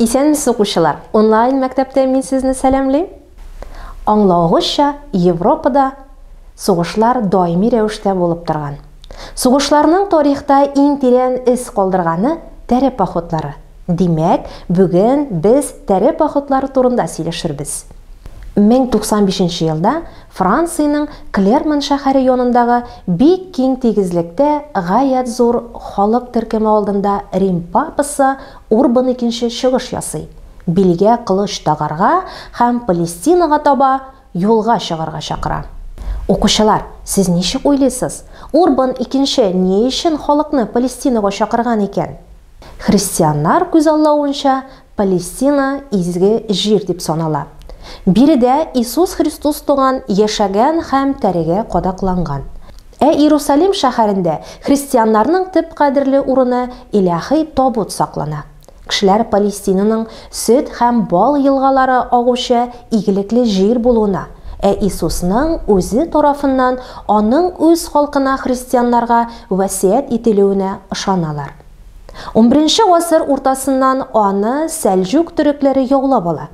Исәнмесез, укучылар! Онлайн мәктәптә мин сезне сәламлим. Аңлавыгызча, Европада сугышлар даими рәвештә булып торган. Сугышларның тарихта иң тирән эз калдырганы тәре походлары. Димәк, бүген без тәре походлары турында сөйләшербез. 1095 нче елда Франциянең Клермон шәһәре янындагы бик киң тигезлектә гаять зур халык төркеме алдында Рим папасы Урбан Икенче чыгыш ясый, билгә кылыч тагарга һәм Палестинага таба юлга чыгарга чакыра. Укучылар, сез ничек уйлыйсыз, Урбан Икенче ни өчен халыкны Палестинага чакырган икән? Христианнар күзаллавынча, Палестина изге җир дип санала. Биредә Иисус Христос туган, яшәгән һәм тәрегә кадакланган. Ә Иерусалим шәһәрендә христианнарның төп кадерле урыны Илаһи табут саклана. Кешеләр Палестинаның сөт һәм бал елгалары агучы игелекле җир булуына, ә Иисусның үзе тарафыннан аның үз халкына христианнарга васыять ителүенә ышаналар. Унберенче гасыр уртасыннан аны сәлҗүк төрекләре яулап ала.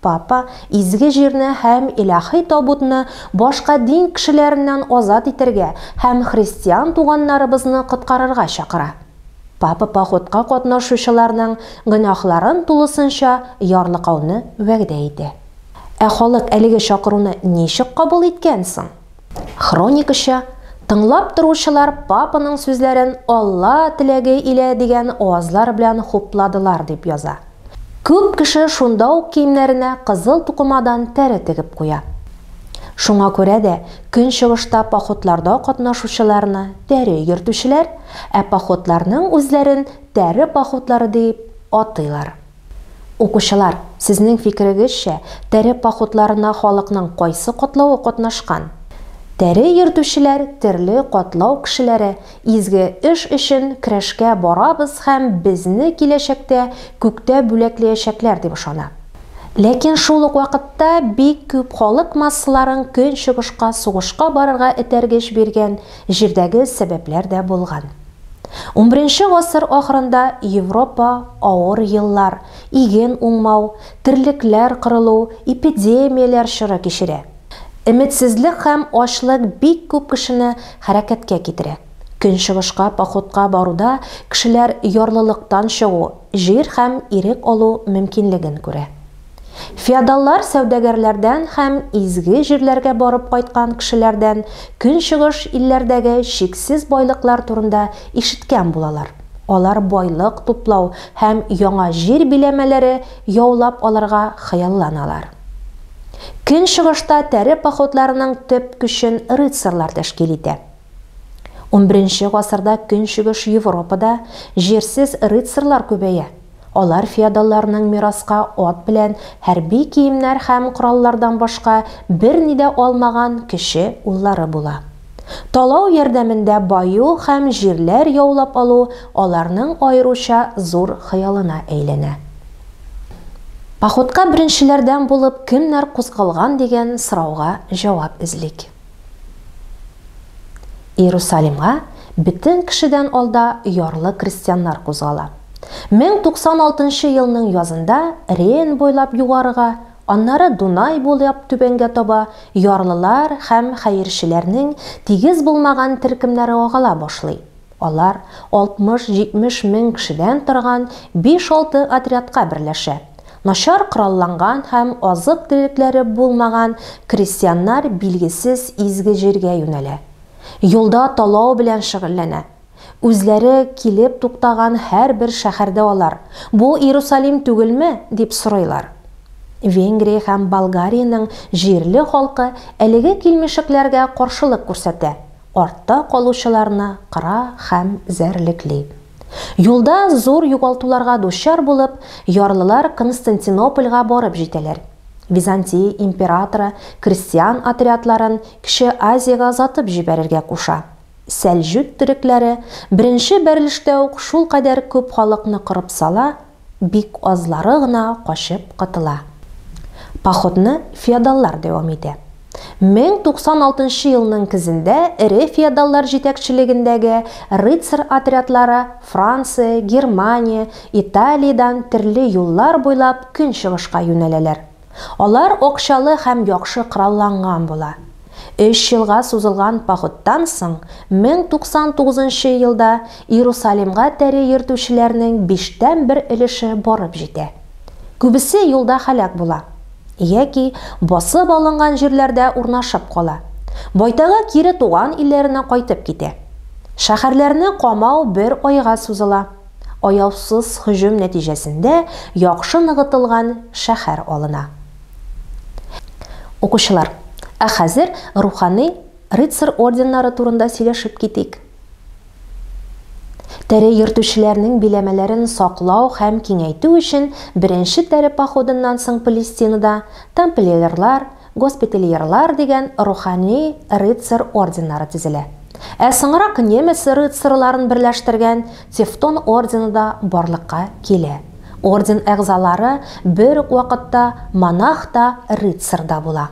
Папа изге җирне һәм илаһи табутны башка дин кешеләреннән азат итәргә һәм христиан туганнарыбызны коткарырга чакыра. Папа походка катнашучыларның гөнаһларын тулысынча ярлыкауны вәгъдә итә. Ә халык әлеге чакыруны ничек кабул иткән соң? Хроникачы, тыңлап торучылар папаның сүзләрен Алла теләге илә дигән авазлар белән хупладылар дип яза. Күп кеше шунда ук киемнәренә кызыл тукымадан тәре тегеп куя. Шуңа күрә дә Көнчыгышта походларда катнашучыларны тәре йөртүчеләр, ә походларның үзләрен тәре походлары дип атыйлар. Укучылар, сезнең фикерегезчә, тәре походларына халыкның кайсы катлавы катнашкан? Тәре йөртүчеләр, терле катлау кешеләре, изге эш өчен көрәшкә барабыз һәм безне киләчәктә күктә бүләкләячәкләр дип ышана. Ләкин шул ук вакытта бик күп халык массаларын Көнчыгышка сугышка барырга этәргеч биргән җирдәге сәбәпләр дә булган. Унберенче гасыр ахырында Европа авыр еллар, иген уңмау, терлекләр кырылу, эпидемияләр чоры кичерә. Өметсезлек һәм ачлык бик күп кешене хәрәкәткә китерә. Көнчыгышка походка баруда кешеләр ярлылыктан чыгу, җир һәм ирек алу мөмкинлеген күрә. Феодаллар сәүдәгәрләрдән һәм изге җирләргә барып кайткан кешеләрдән Көнчыгыш илләрдәге чиксез байлыклар турында ишеткән булалар. Алар байлык туплау һәм яңа җир биләмәләре яулап алырга хыялланалар. Көнчыгышта тәре походларының төп көчен рыцарьлар тәшкил итә. Унберенче гасырда Көнчыгыш Европада җирсез рыцарьлар күбәя. Алар феодалларның мираска ат белән хәрби киемнәр һәм кораллардан башка берни дә алмаган кече уллары була. Талау ярдәмендә баю һәм җирләр яулап алу аларның аеруча зур хыялына әйләнә. Походка беренчеләрдән булып кемнәр кузгалган дигән сорауга җавап эзлик. Иерусалимга бөтен кешедән алда ярлы крестьяннар кузгала. 1096 нчы елның язында Рейн буйлап югарыга, аннары Дунай буйлап түбәнгә таба ярлылар һәм хәерчеләрнең тигез булмаган төркемнәре агыла башлый. Алар 60-70 мең кешедән торган биш-алты отрядка берләшә. Начар коралланган һәм азык-төлекләре булмаган крестьяннар билгесез изге җиргә юнәлә. Юлда талау белән шөгыльләнә. Үзләре килеп туктаган һәрбер шәһәрдә алар, Бу Иерусалим түгелме? дип сорыйлар. Венгрия һәм Болгариянең җирле халкы әлеге килмешәкләргә каршылык күрсәтә. Артта калучыларны кыра һәм зәрлекли. Юлда зур югалтуларга дучар булып, ярлылар Константинопольгә барып җитәләр. Византия императоры крестьян отрядларын Кече Азиягә озатып җибәрергә куша. Сәлҗүк төрекләре беренче бәрелештә үк шулкадәр күп халыкны кырып сала, Бик азлары гына качып котыла. Походны феодаллар дәвам итә. 1096 нчы елның көзендә эре феодаллар җитәкчелегендәге рыцарь отрядлары Франция, Германия, Италиядән төрле юллар буйлап көнчыгышка юнәләләр. Алар акчалы һәм яхшы коралланган була. Өч елга сузылган походтан соң 1099 нчы елда Иерусалимга тәре йөртүчеләрнең биштән бер өлеше барып җитә. Күбесе юлда һәлак була. Яки басып алынган җирләрдә урнашып кала. Байтагы кире туган илләренә кайтып китә. Шәһәрләрне камау бер айга сузыла. Аяусыз һөҗүм нәтиҗәсендә яхшы ныгытылган шәһәр алына. Укучылар, ә хәзер рухани рыцарь орденнары турында сөйләшеп китик. Тәре йөртүчеләрнең биләмәләрен саклау һәм киңәйтү өчен беренче тәре походыннан соң Палестинада тамплиерлар, госпитальерлар дигән рухани рыцарь орденнары төзелә. Ә соңрак немец рыцарьларын берләштергән Тевтон ордены да барлыкка килә. Орден әгъзалары бер үк вакытта монах та, рыцарь да була.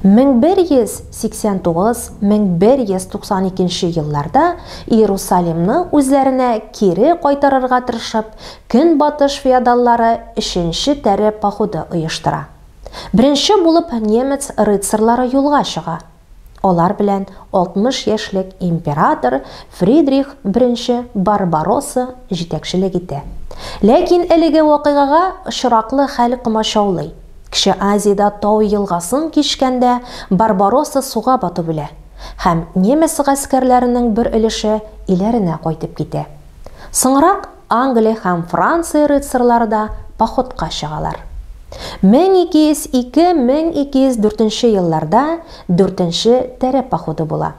1189-1192 елларда Иерусалимны үзләренә кире кайтарырга тырышып, Көнбатыш феодаллары Өченче тәре походы оештыра. Беренче булып немец рыцарьлары юлга чыга. Алар белән 60 яшьлек император Фридрих I Барбаросса җитәкчелек итә. Ләкин әлеге вакыйгага очраклы хәл комачаулый. Кече Азиядә тау елгасын кичкәндә Барбаросса суга батып үлә һәм немец гаскәрләренең бер өлеше иләренә кайтып китә. Соңрак Англия һәм Франция рыцарьлары да походка чыгалар. 1202-1204 елларда Дүртенче тәре походы була.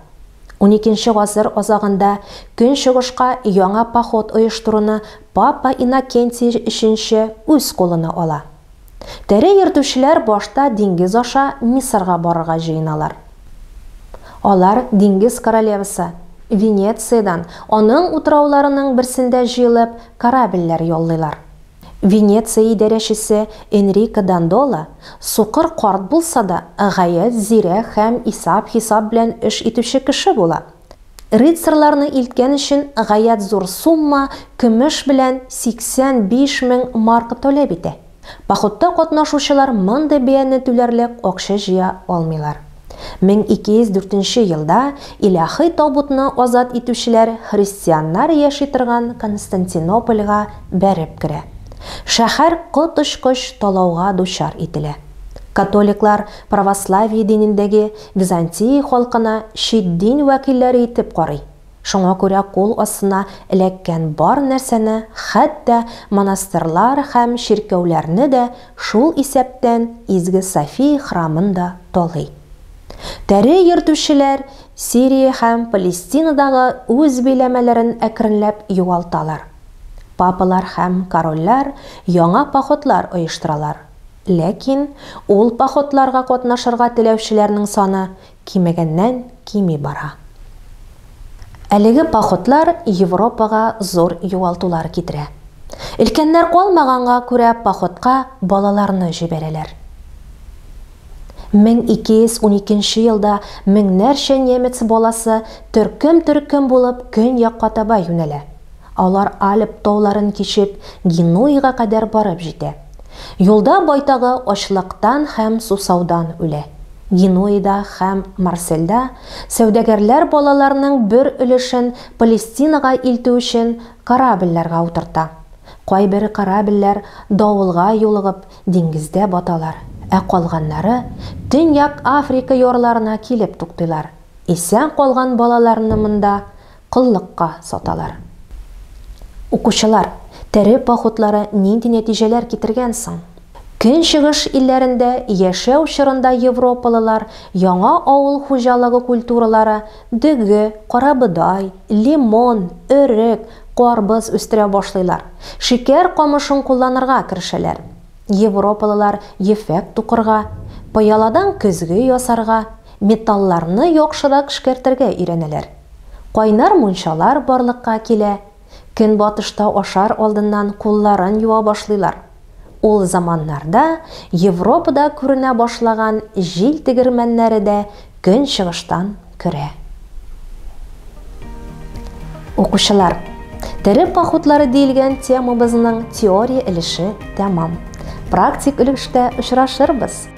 Уникенче гасыр азагында Көнчыгышка яңа поход оештыруны папа Иннокентий Өченче үз кулына ала. Тәре йөртүчеләр башта диңгез аша Мисырга барырга җыеналар. Алар диңгез королевасы Венециядән, аның утрауларының берсендә җыелып, корабльләр яллыйлар. Венеция идарәчесе Энрико Дандоло, сукыр карт булса да, гаять зирәк һәм исап-хисап белән эш итүче кеше була. Рыцарьларны илткән өчен гаять зур сумма көмеш белән 85 мең марка таләп итә. Походта катнашучылар мондый бәяне түләрлек акча җыя алмыйлар. 1204 нче елда илаһи табутны азат итүчеләр христианнар яши торган Константинопольгә бәреп керә. Шәһәр коточкыч талауга дучар ителә. Католиклар православие динендәге Византия халкына чит дин вәкилләре итеп карый. Шуңа күрә кул астына эләккән бар нәрсәне, хәтта монастырьлар һәм чиркәүләрне дә, шул исәптән Изге София храмын да талый. Тәре йөртүчеләр Сирия һәм Палестинадагы үз биләмәләрен әкренләп югалталар. Папалар һәм корольләр яңа походлар оештыралар. Ләкин ул походларга катнашырга теләүчеләрнең саны кимегәннән кими бара. Әлеге походлар Европага зур югалтулар китерә. Өлкәннәр калмаганга күрә походка балаларны җибәрәләр. 1212 нче елда меңнәрчә немец баласы төркем-төркем булып көньякка таба юнәлә. Алар Альп тауларын кичеп, Генуяга кадәр барып җитә. Юлда байтагы ачлыктан һәм сусаудан үлә. Генуяда һәм Марсельдә сәүдәгәрләр балаларның бер өлешен Палестинага илтү өчен корабльләргә утырта. Кайбер корабльләр давылга юлыгып, диңгездә баталар, ә калганнары Төньяк Африка ярларына килеп туктыйлар. Исән калган балаларны монда коллыкка саталар. Укучылар, тәре походлары нинди нәтиҗәләр китергән соң? Көнчыгыш илләрендә яшәү чорында европалылар яңа авыл хуҗалыгы культуралары, дөге, карабодай, лимон, өрек, карбыз үстерә башлыйлар, шикәр камышын кулланырга керешәләр. Европалылар ефәк тукырга, пыяладан көзге ясарга, металларны яхшырак эшкәртергә өйрәнәләр. Кайнар мунчалар барлыкка килә, Көнбатышта ашар алдыннан кулларын юа башлыйлар. Ул заманнарда Европада күренә башлаган җил тегермәннәре дә Көнчыгыштан керә. Укучылар, тере походлары диелгән темабызның теория өлеше тәмам. Практик өлештә очрашырбыз.